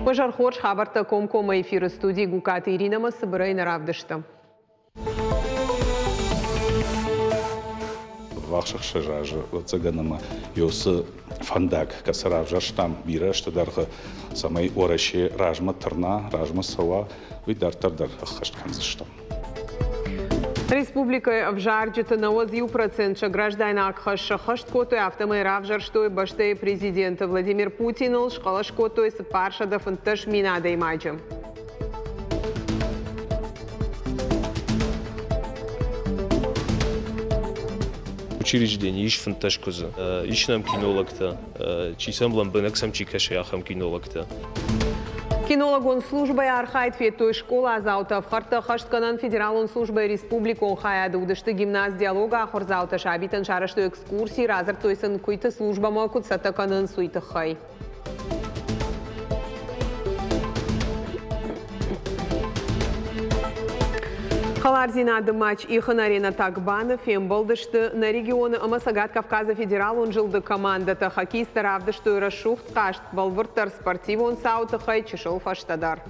Уӕ хорз хабӕрттӕ комкоммӕ эфиры студийы Гукаты Иринӕмӕ цыбырӕй нӕ равдыста. Ввахс 6 азы, ӕвӕццӕгӕн, ӕмӕ уыцы фӕндаг, кӕцы равзӕрстам бирӕ азты дӕргъы, цӕмӕй Уӕрӕсе размӕ тырна, размӕ цӕуа, уый дарддӕр дӕр ӕххӕст кӕндзыстӕм. Республикӕйы ӕвзарджыты 91% сӕ граждайнаг хӕс сӕххӕст кодтой, афтӕмӕй равзӕрстой бӕстӕйы президенты Владимир Путиныл, схъӕлӕс кодтой 415 мин адӕймаджы. Учреждение ис 15 куыдзы. Ис нӕм кинологтӕ, чи сӕм лӕмбынӕг сӕм чи кӕсы, ахӕм кинологтӕ. Кинологон службӕйы архайд федтой скъоладзаутӕ. Ӕфхӕрдтӕ ӕххӕстгӕнӕн федералон службӕйы республикон хайады уыдысты гимназ «Диалог» ахуырдзаутӕ. Сабитӕн сарӕзтой экскурси, радзырдтой сын, куыйты службӕмӕ куыд цӕттӕ кӕнынц, уый тыххӕй. Хӕлардзинады матч ихын аренӕ Тагбаны фембӕлдысты нӕ регионы ӕмӕ Цӕгат Кавказы федералон зылды командӕтӕ. Хоккеисттӕ равдыстой рӕсугъд хъазт, бӕлвырддӕр спортивон цауы тыххӕй чысыл фӕстӕдӕр.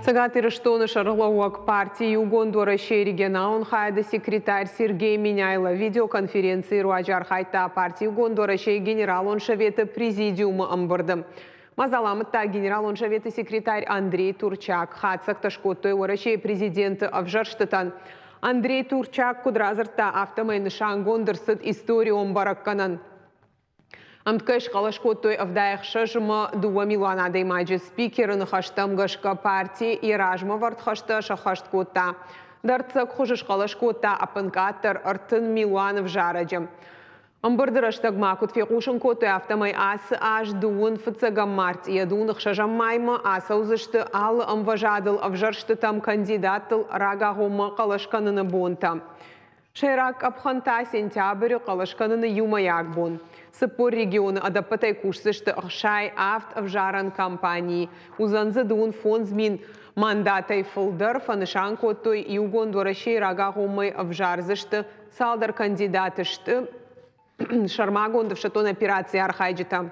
Цӕгат Ирыстоны сӕргълӕууӕг парти Иугонд Уӕрӕсейы регионалон хайады секретарь Сергей Меняйло видеоконференцийы руаджы архайдта парти Иугонд Уӕрӕсейы Генералон советы президиумы ӕмбырды. Мадзал амыдта Генералон советы секретарь Андрей Турчак. Хатдзӕгтӕ скодтой Уӕрӕсейы президенты ӕвзӕрстытӕн. Андрей Турчак куыд радзырдта, афтӕмӕй нысангонд ӕрцыд историон бӕрӕггӕнӕн. Ӕмткӕй схъӕлӕс кодтой 76 ӕмӕ 2 милуан адӕймаджы. Спикеры ныхӕстӕм гӕсгӕ парти йӕ размӕвӕрд хӕстӕ сӕххӕст кодта. Дӕрддзӕг хуызы схъӕлӕс кодта ӕппынкъаддӕр 30 милуан ӕвзарӕджы. Ӕмбырды рӕстӕг ма куыд фехъусын кодтой, афтӕмӕй ацы аз дыууын фыццӕгӕм мартъийӕ дыууын ӕхсӕзӕм маймӕ ацӕудзысты алы ӕмвӕзадыл ӕвзӕрстытӕм кандидаттыл рагагъоммӕ хъӕлӕс кӕныны бонтӕ. Сӕйраг къӕпхӕн та сентябры хъӕлӕс кӕныны иумӕйаг бон. 40 регионы ӕдӕппӕтӕй кусдзысты 67 ӕвзарӕн кампанийы. Уыдзӕн дзы 25 мин мандатӕй фылдӕр, фӕнысан кодтой Иугонд Уӕрӕсейы рагагъоммӕ ӕвзардзысты цалдӕр кандидаты сты сӕрмагонд ӕфсӕддон операцийы архайджытӕ.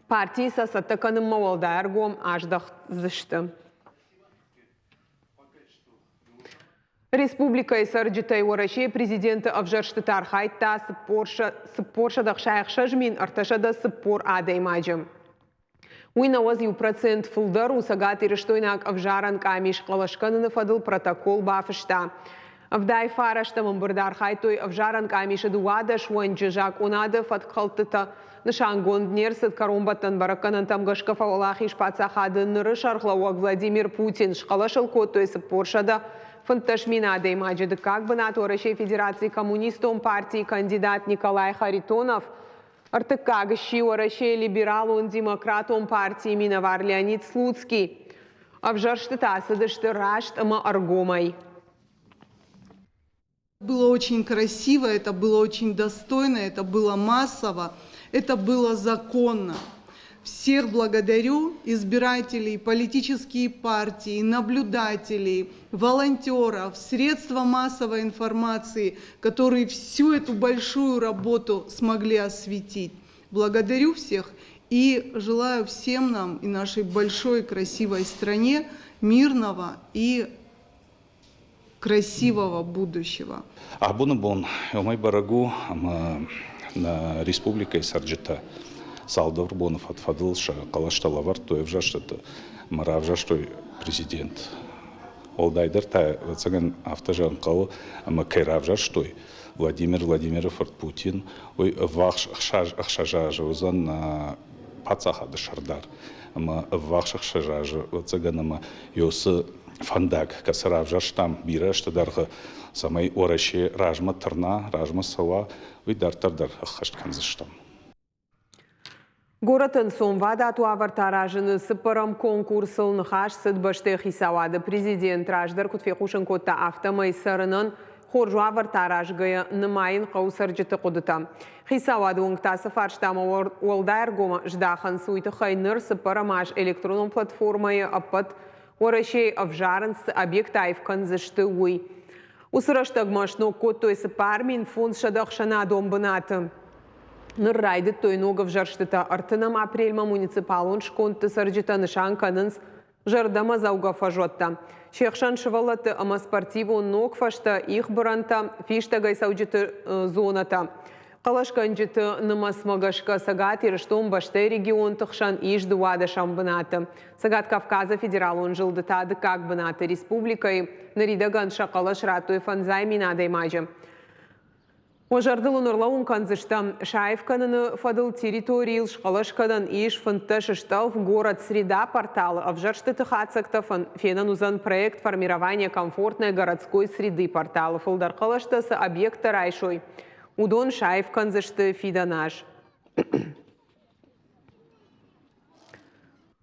Партийы сӕ цӕттӕ кӕнынмӕ уӕлдай ӕргом аздӕхдзысты. Республикӕйы цӕрджытӕй Уӕрӕсейы президенты ӕвзӕрстыты архайдта 466 340 адӕймаджы. Уый 91% фылдӕр у цӕгатирыстойнаг ӕвзарӕн къамис хъӕлӕс кӕныны фӕдыл протокол бафыста. 79 ӕмбырды архайдтой ӕвзарӕн къамисы 12 уӕнджы закъонады фӕткхӕлдтытӕ нысангонд не рцыд кӕронбӕттӕн бӕрӕггӕнӕнтӕм гӕсгӕ фӕуӕлахиз паддзахады ныры сӕргълӕууӕг Владимир Путин схъӕлӕсыл кодтой 415 мин адӕймаджы. Дыккаг бынат Уӕрӕсейы Федерацийы Коммунистон партийы кандидат Николай Харитонов, ӕртыккаг сси Уӕрӕсейы Либералон-демократон партийы минӕвар Леонид Слуцкий. Ӕвзӕрстытӕ цыдысты раст ӕмӕ ӕргомӕй. Было очень красиво, это было очень достойно, это было массово, это было законно. Всех благодарю, избирателей, политические партии, наблюдателей, волонтеров, средства массовой информации, которые всю эту большую работу смогли осветить. Благодарю всех и желаю всем нам и нашей большой красивой стране мирного и красивого будущего. Абоны бон уымӕй бӕрӕг у, ӕмӕ нӕ республикӕйы цӕрджытӕ цалдӕр боны фӕд-фӕдыл сӕ хъӕлӕстӕ лӕвӕрдтой ӕвзӕрстыты ӕмӕ равзӕрстой президент. Уӕлдайдӕр та, ӕвӕццӕгӕн, афтӕ зӕгъын хъӕуы, ӕмӕ кӕй равзӕрстой Владимир Владимиры фырт Путин, уый ӕввахс ӕхсӕз азы уыдзӕн нӕ паддзахады сӕрдар. Ӕмӕ ӕввахс ӕхсӕз азы, ӕвӕццӕгӕн, ӕмӕ уыцы фӕндаг, кӕцы равзӕрстам бирӕ азты дӕргъы, цӕмӕй Уӕрӕсе размӕ тырна, размӕ цӕуа, уый дарддӕр дӕр ӕххӕст кӕндзыстӕм. Горӕты ӕнцонвадат уавӕртӕ аразыны цыппӕрӕм конкурсыл ныхас цыд бӕстӕйы хицауады президент раздӕр куыд фехъусын кодта, афтӕмӕй цӕрынӕн Хорз уавӕртӕ аразгӕйӕ, нымайын хъӕуы цӕрджыты хъуыдытӕ. Хицауады уӕнгтӕ ацы фарстамӕ уӕлдай ӕргом здахынц. Уый тыххӕй ныр цыппӕрӕм аз электронон платформӕйы ӕппӕт Уӕрӕсейы ӕвзарынц, цы объекттӕ аив кӕндзысты, уый. Уыцы рӕстӕгмӕ сног кодтой 4500 ӕхсӕнадон бынаты. Ныр райдыдтой ног ӕвзӕрстытӕ. Ӕртынӕм апрельмӕ муниципалон скондты цӕрджытӕ нысан кӕнынц зӕрдӕмӕдзӕугӕ фӕзуӕттӕ. Се хсӕн сывӕллӕтты ӕмӕ спортивон ног фӕзтӕ, ихбырӕнтӕ, фистӕгӕй цӕуджыты зонӕтӕ. Хъӕлӕсгӕнджыты нымӕцмӕ гӕсгӕ Цӕгат Ирыстон бӕстӕйы регионты хсӕн ис дыууадӕсӕм бынаты. Цӕгат Кавказы федералон зылды та дыккаг бынаты республикӕйы ныридӕгӕн сӕ хъӕлӕс радтой 500 000 адӕймаджы. Уӕ зӕрдыл уын ӕрлӕууын кӕндзыстӕм, саив кӕныны фӕдыл территорийыл схъӕлӕс кӕнӕн ис 15 стъӕлф город Среда порталы ӕвзӕрстыты хатдзӕгтӕ фенӕн уыдзӕн проект «Формирование комфортной городской среды» порталы фылдӕр хъӕлӕстӕ цы объекттӕ райсой, уыдон саив кӕндзысты фидӕн аз.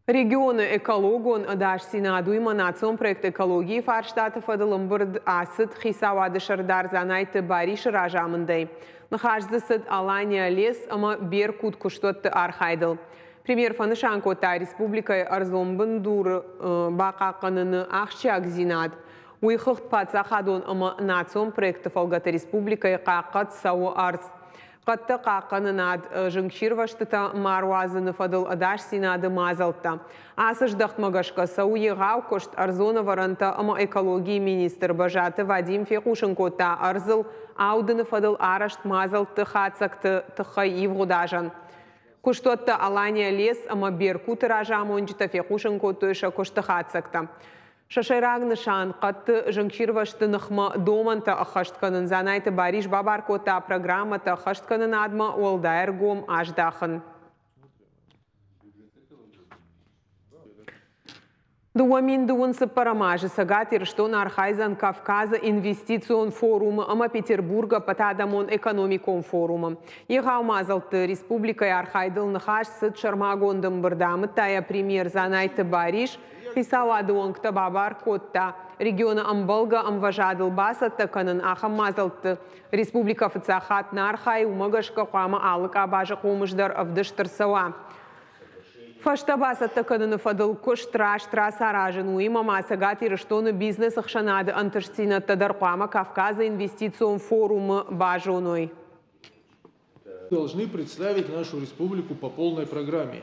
Регионы экологон ӕдасдзинад, уыимӕ национ проект экологийы фарстаты фӕдыл ӕмбырд ацыд хицауады сӕрдар Дзанайты Барисы разамындӕй. Ныхас дзы цыд Алания лес ӕмӕ Беркут куыстуӕтты архайдыл. Премьер фӕнысан кодта республикӕйы ӕрдзон бындур бахъахъхъӕныны ахсджиагдзинад. Уый хыгъд паддзахадон ӕмӕ национ проекты фӕлгӕты республикӕйы хъахъхъӕд цӕуы ӕрдз. Хъӕдты хъахъхъӕнынад, зынгсирвӕзтытӕ ма руадзыны фӕдыл ӕдасдзинады мадзӕлттӕ. Ацы здӕхтмӕ гӕсгӕ цӕуы егъау куыст ӕрдзон ӕвӕрӕнтӕ ӕмӕ экологийы министр Бӕзаты Вадим фехъусын кодта ӕрдзыл аудыны фӕдыл арӕзт мадзӕлтты хатдзӕгты тыххӕй ивгъуыд азӕн. Куыстуӕттӕ Алания лес ӕмӕ Беркуты разамонджытӕ фехъусын кодтой сӕ куысты хатдзӕгтӕ. Сӕ сӕйраг нысан хъӕдты зынгсирвӕзты ныхмӕ домӕнтӕ ӕххӕст кӕнын Дзанайты Барис бабар кодта программӕтӕ ӕххӕсткӕнынадмӕ уӕлдай ӕргом аздахын. 2024 азы Цӕгат Ирыстон архайдзӕн Кавказы инвестицион форумы ӕмӕ Петербургы ӕппӕтадӕмон экономикон форумы. Егъау мадзӕлтты республикӕйы архайдыл ныхас цыд сӕрмагонд ӕмбырды, амыдта йӕ премьер Дзанайты Барис. Хицауады уӕнгтӕ бабар кодта регионы ӕмбӕлгӕ ӕмвӕзадыл бацӕттӕ кӕнын ахӕм мадзӕлтты. Республикӕ фыццаг хатт нӕ архайы, уымӕ гӕсгӕ хъуамӕ алы къабазы хъомыс дӕр ӕвдыст ӕрцӕуа. Фӕстӕ бацӕттӕ кӕныны фӕдыл куыст раст рацаразын, уыимӕ ма Цӕгат Ирыстоны бизнес-ӕхсӕнады ӕнтыстдзинӕдтӕ дӕр хъуамӕ Кавказы инвестицион форумы базоной. Должны представить нашу республику по полной программе.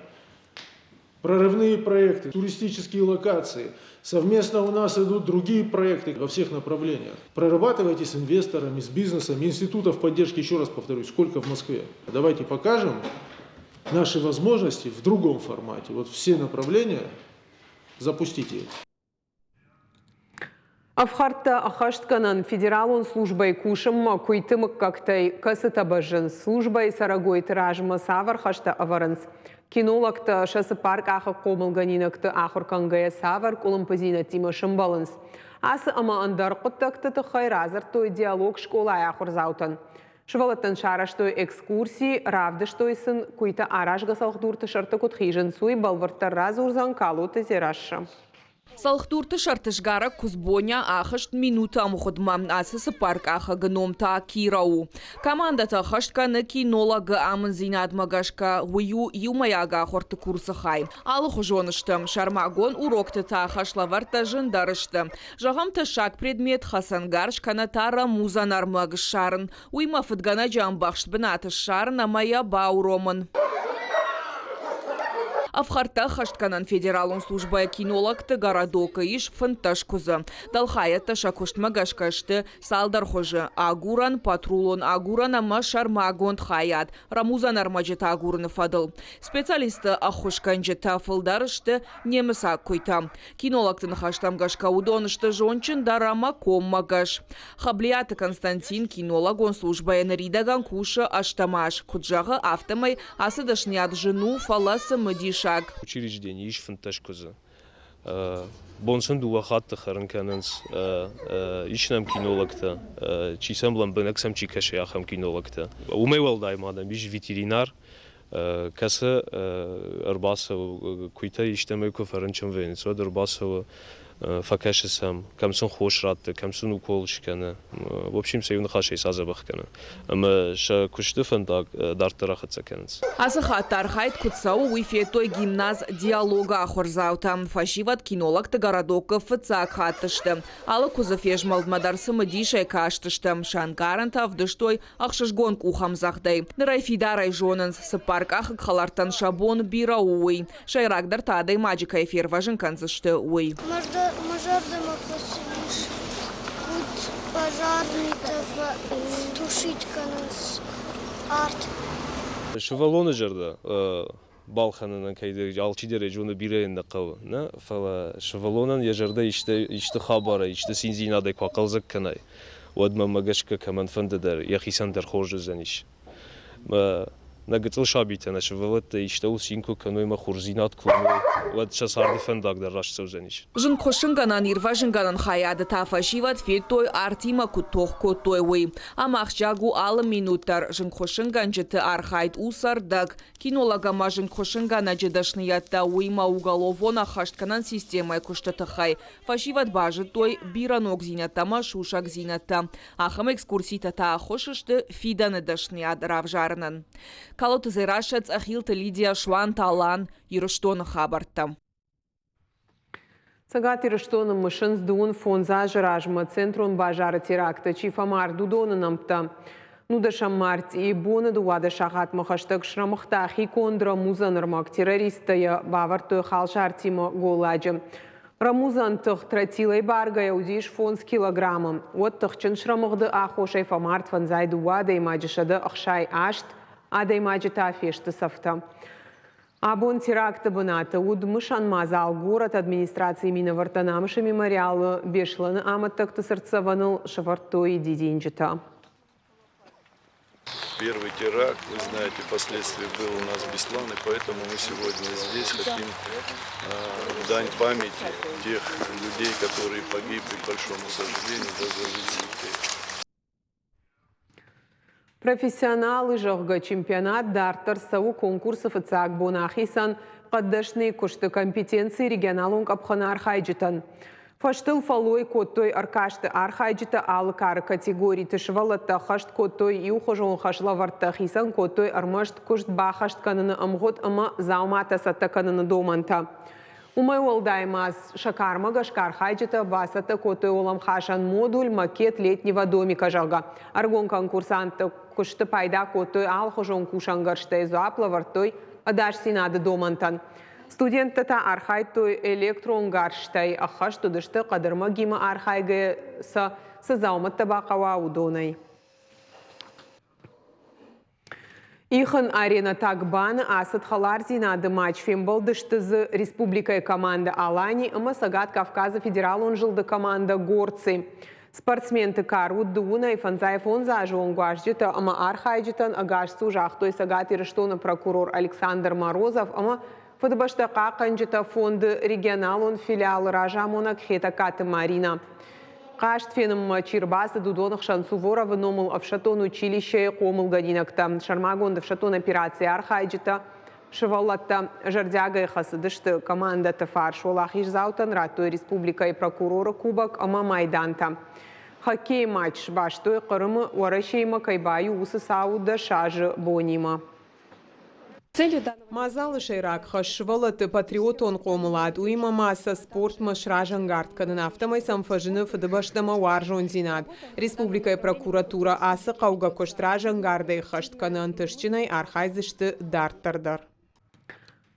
Прорывные проекты, туристические локации. Совместно у нас идут другие проекты во всех направлениях. Прорабатывайте с инвесторами, с бизнесом, институтов поддержки, еще раз повторюсь, сколько в Москве. Давайте покажем наши возможности в другом формате. Вот все направления запустите. Ӕфхӕрдтӕ ӕххӕстгӕнӕн федералон службӕйы кусынмӕ куыйты мыггӕгтӕй кӕцытӕ бӕззынц, службӕйы цӕрӕгойты размӕ цавӕр хӕстӕ ӕвӕрынц, кинологтӕ сӕ цыппаркъахыг хъомылгӕнинӕгты ахуыр кӕнгӕйӕ цавӕр къуылымпыдзинӕдтимӕ сӕмбӕлынц. Ацы ӕмӕ ӕндӕр хъуыддӕгты тыххӕй радзырдтой диалог скъолайы ахуырдзаутӕн. Сывӕллӕттӕн сарӕзтой экскурси, равдыстой сын, куыйтӕ аразгӕ цӕлхдурты сӕрты куыд хизынц, уый бӕлвырддӕр радзурдзӕн Калоты Дзерассӕ. Цӕлхдурты сӕрты сгарӕг куыдз Боня ахызт минуты ӕмгъуыдмӕ. Ацы цыппаркъахӕгы ном та Кира у. Командӕтӕ ӕххӕст кӕны кинологы амынддзинадмӕ гӕсгӕ. Уый у иумӕйаг ахуырты курсы хай. Алыхуызон сты. Сӕрмагонд урокты та хӕслӕвӕрдтӕ зындӕр сты. Зӕгъӕм, тӕссаг предмет, хӕцӕнгарз кӕнӕ та рӕмудзӕн ӕрмӕг ссарын. Уыимӕ фыдгӕнӕджы ӕмбӕхст бынаты ссарын ӕмӕ йӕ бауромын. Ӕфхӕрдтӕ ӕххӕстгӕнӕн федералон службӕйы кинологты городокы ис 15 куыдзы. Дӕлхайӕдтӕ сӕ куыстмӕ гӕсгӕ сты цалдӕр хуызы: агурӕн, патрулон агурӕн ӕмӕ сӕрмагонд хайад рӕмудзӕн ӕрмӕджытӕ агурыны фӕдыл. Специалистты ӕххуысгӕнджытӕ фылдӕр сты немыцаг куыйтӕ. Кинологты ныхӕстӕм гӕсгӕ уыдон сты зондджындӕр ӕмӕ коммӕгӕс. Хӕблиаты Константин кинологон службӕйы ныридӕгӕн кусы ӕстӕм аз. Куыд зӕгъы, афтӕмӕй ацы дӕсныйад зын у, фӕлӕ цымыдисаг. Учреждение ис 15 куыдзы. Бон сын дыууӕ хатты хӕрын кӕнынц. Ис нӕм кинологтӕ, чи сӕм лӕмбынӕг сӕм чи кӕсы, ахӕм кинологтӕ. Уымӕй уӕлдай ма нӕм ис ветеринар, кӕцы ӕрбацӕуы, куыйтӕ истӕмӕй куы фӕрынчын вӕййынц, уӕд ӕрбацӕуы. Фӕкӕсы сӕм, кӕм сын хос ратты, кӕм сын укол скӕны. В общем, сӕ иу ныхасӕй сӕ адзӕбӕх кӕны. Ӕмӕ сӕ куысты фӕндаг дарддӕр ахӕццӕ кӕнынц. Ацы хатт архайд куыд цӕуы, уый федтой гимназ «Диалог-ы ахуырдзаутӕ. Фӕсивӕд кинологты городоккы фыццаг хатт сты. Алы куыдзы фезмӕлдмӕ дӕр цымыдисӕй кастысты. Сӕ ӕнкъарӕнтӕ ӕвдыстой ӕхсызгон къухӕмдзӕгъдӕй. Ныр ӕй фидарӕй зонынц, цыппаркъахыг хӕлӕрттӕн сӕ бон бирӕ у, уый. Сӕйрагдӕр та адӕймаджы кӕй фервӕзын кӕндзысты, уый. Мӕ зӕрдӕмӕ фӕцыдис, куыд пожарныйтӕ тушить кӕнынц арт. Сывӕллоны зӕрдӕ балхӕнынӕн кӕйдӕр алчидӕр ӕй зоны, бирӕ йын нӕ хъӕуы, нӕ, фӕлӕ сывӕллонӕн йӕ зӕрдӕ исты хабарӕй, исты циндзинадӕй куы ахъӕлдзӕг кӕнай, уӕд мӕнмӕ гӕсгӕ кӕмӕнфӕнды дӕр йӕхицӕн дӕр хорз уыдзӕнис. Нӕ гыццыл сабитӕ, нӕ сывӕллӕттӕ истӕуыл цин куы кӕной ӕмӕ хорздзинад куы уыной, уӕд сӕ царды фӕндаг дӕр раст цӕудзӕнис. Зынгхуыссынгӕнӕн-ирвӕзынгӕнӕн хайады та фӕсивӕд федтой, артимӕ куыд тох кодтой, уый. Ам ахсджиаг у алы минут дӕр. Зынгхуыссынгӕнджыты архайд у цӕрдӕг. Кинолог ӕмӕ зынгхуыссынгӕнӕджы дӕсныйӕдтӕ, уыимӕ уголовон ӕххӕстгӕнӕн системӕйы куысты тыххӕй фӕсивӕд базыдтой бирӕ ногдзинӕдтӕ ӕмӕ сусӕгдзинӕдтӕ. Ахӕм экскурситӕ та ӕххуыс сты фидӕны дӕсныйад равзарынӕн. Калоты Дзерассӕ, Цъӕхилты Лидия, Суанты Алан, Ирыстоны хабӕрттӕ. Цӕгат Ирыстоны мысынц 25 азы размӕ Центрон базары теракты чи фӕмард, уыдоны нӕмттӕ. Нудӕсӕм мартъийы боны 12 сахатмӕ хӕстӕг срӕмыгъта хиконд рӕмудзӕн ӕрмӕг. Террористтӕ йӕ бавӕрдтой халсартимӕ голладжы. Рӕмудзӕн тых тротилӕй баргӕйӕ уыдис 5 килограммы. Уӕд тыхджын срӕмыгъды аххосӕй фӕмард 52 адӕймаджы 168 адӕймаджы та фесты цӕфтӕ. Абон теракты бынаты уыд мысӕн мадзал горӕты администрацийы минӕвӕрттӕ Намысы мемориалы Беслӕны амӕттӕгты цыртдзӕвӕныл сӕвӕрдтой дидинджытӕ. Первый теракт, вы знаете, последствия был у нас в Беслане, поэтому мы сегодня здесь хотим дань памяти тех людей, которые погибли, к большому сожалению, возложить цветы. Профессионалы, зӕгъгӕ, чемпионат дарддӕр цӕуы конкурсы фыццаг бон ахицӕн хъӕддӕсныйы куысты компетенцийы регионалон къӕпхӕны архайджытӕн. Фӕзтыл фӕллой кодтой ӕркасты архайджытӕ алы кары категориты сывӕллӕттӕ ӕххӕст кодтой иухуызон хӕслӕвӕрдтӕ, хицӕн кодтой ӕрмӕст куыст баххӕст кӕныны ӕмгъуыд ӕмӕ дзауматӕ цӕттӕ кӕныны домӕнтӕ. Уымӕй уӕлдай ма сӕ кармӕ гӕсгӕ архайджытӕ бацӕттӕ кодтой уӕлӕмхасӕн модуль «Макет летнего домика», зӕгъгӕ. Ӕрыгон конкурсанттӕ куысты пайда кодтой алыхуызон кусӕнгӕрзтӕй, дзуапп лӕвӕрдтой ӕдасдзинады домӕнтӕн. Студенттӕ та архайдтой электронгӕрзтӕй, ӕххӕст уыдысты хъӕдырмӕгимӕ архайгӕ сӕ цы дзаумӕттӕ бахъӕуа, уыдонӕй. Ихын аренӕ Тагбаны ацыд хӕлардзинады матч. Фембӕлдысты дзы республикӕйы командӕ Алани ӕмӕ Цӕгат Кавказы федералон зылды командӕ Горцы. Спортсменты кар уыд дыууынӕй 55 азы онг уазджытӕ ӕмӕ архайджытӕн ӕгасцу загътой Цӕгат Ирыстоны прокурор Александр Морозов ӕмӕ Фыдыбӕстӕ хъахъхъӕнджытӕ фонды регионалон филиалы разамонӕг Хетӕгкаты Маринӕ. Хъазт фенынмӕ чи рбацыд, уыдоны хсӕн Суворовы номыл ӕфсӕддон училищейы хъомылгӕнинӕгтӕ, сӕрмагонд ӕфсӕддон операцийы архайджытӕ, сывӕллӕттӕ зӕрдиагӕй хӕцыдысты командӕты фарс. Уӕлахиздзаутӕн радтой республикӕйы прокуроры кубок ӕмӕ майдантӕ. Хоккейы матч сбастой Хъырымы Уӕрӕсеимӕ кӕй баиу, уыцы цауы 10 азы бонимӕ. Мадзалы сӕйраг хӕс сывӕллӕтты патриотон хъомылад, уыимӕ ма сӕ спортмӕ сразӕнгард кӕнын, афтӕмӕй сӕм фӕзыны Фыдыбӕстӕмӕ уарзондзинад. Республикӕйы прокуратурӕ ацы хъӕугӕ куыст разӕнгардӕй ӕххӕст кӕны, ӕнтыстджынӕй архайдзысты дарддӕр дӕр.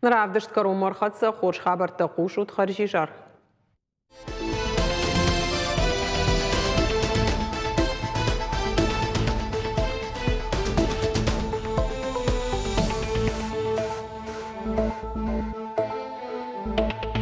Ныр равдыст кӕронмӕ ӕрхӕццӕ, хорз хабӕрттӕ хъусут, хӕрзизӕр.